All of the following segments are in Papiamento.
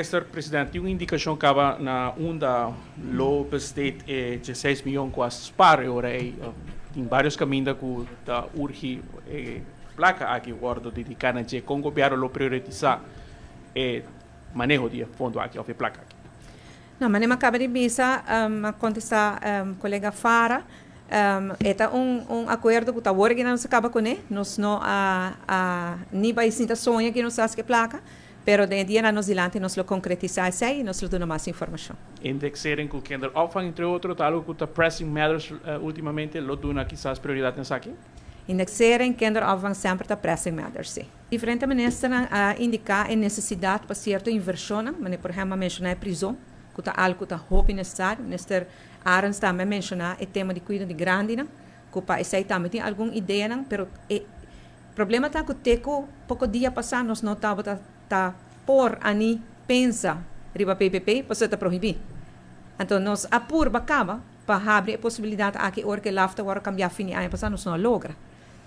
Minister President, tin un indikashon kaba na unda lo besteed e 16 mion ku a spar e ora ei? Tin vários kaminda ku ta urgi e plaka aki wòrdu dediká na dje. Kon gobièrnu lo priorisá e maneho di fondo aki òf e plaka aki? No, manera mi a kaba di bisa, kontestá kolega Fara, e ta un akuerdo ku ta awor ku nos a kaba kuné, nos no a ni bai sinta soña ku nos a hasi plaka, pero den dia nos dilanti nos lo konkretisá esei i nos lo duna mas informashon. Indexering ku kinderopvang, entre otro, tal ku ta pressing matters últimamente, lo duna kisas prioridat esaki? Indexering, kinderopvang semper ta pressing matters, si. Diferente minister a indiká e nesesidat pa sierto invershon, mas, por ehèmpel, menshoná prizòn, ku ta algu ta hopi nesesario. Minister Arends tambe a menshoná e tema di kuido di grandi, no? Ku pa esei tambe tin algun idea, no? Pero e problema ta ku te ku poko dia pasá nos no tabata ta por ani pensa riba PPP, pasobra ta prohibí. Anto nos a purba kaba pa habri e posibilidat aki ora ku LAFT a kambia fin di aña pasá, nos no a logra.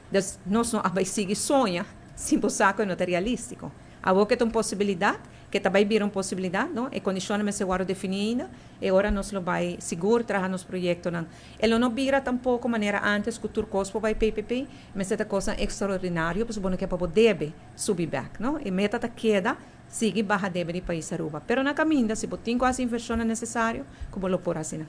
Dus nos no a bai sigui soña, sin sa ku no ta realístiko. Awor ku tin un posibilidat, ku tambe bira un posibilidat, no? E kondishonnan mester wòrdu definí, i ora nos lo bai sigur traha nos proyektonan. E no bira tampoko manera antes ku tur kos bai PPP, mas ta kos ekstraordinario, pasobra bo no ke pa debe subi bèk, no? E meta ta keda sigui baha debe di pais Aruba. Pero na kaminda, si bo tin e invershon nesesario, kon lo por asina.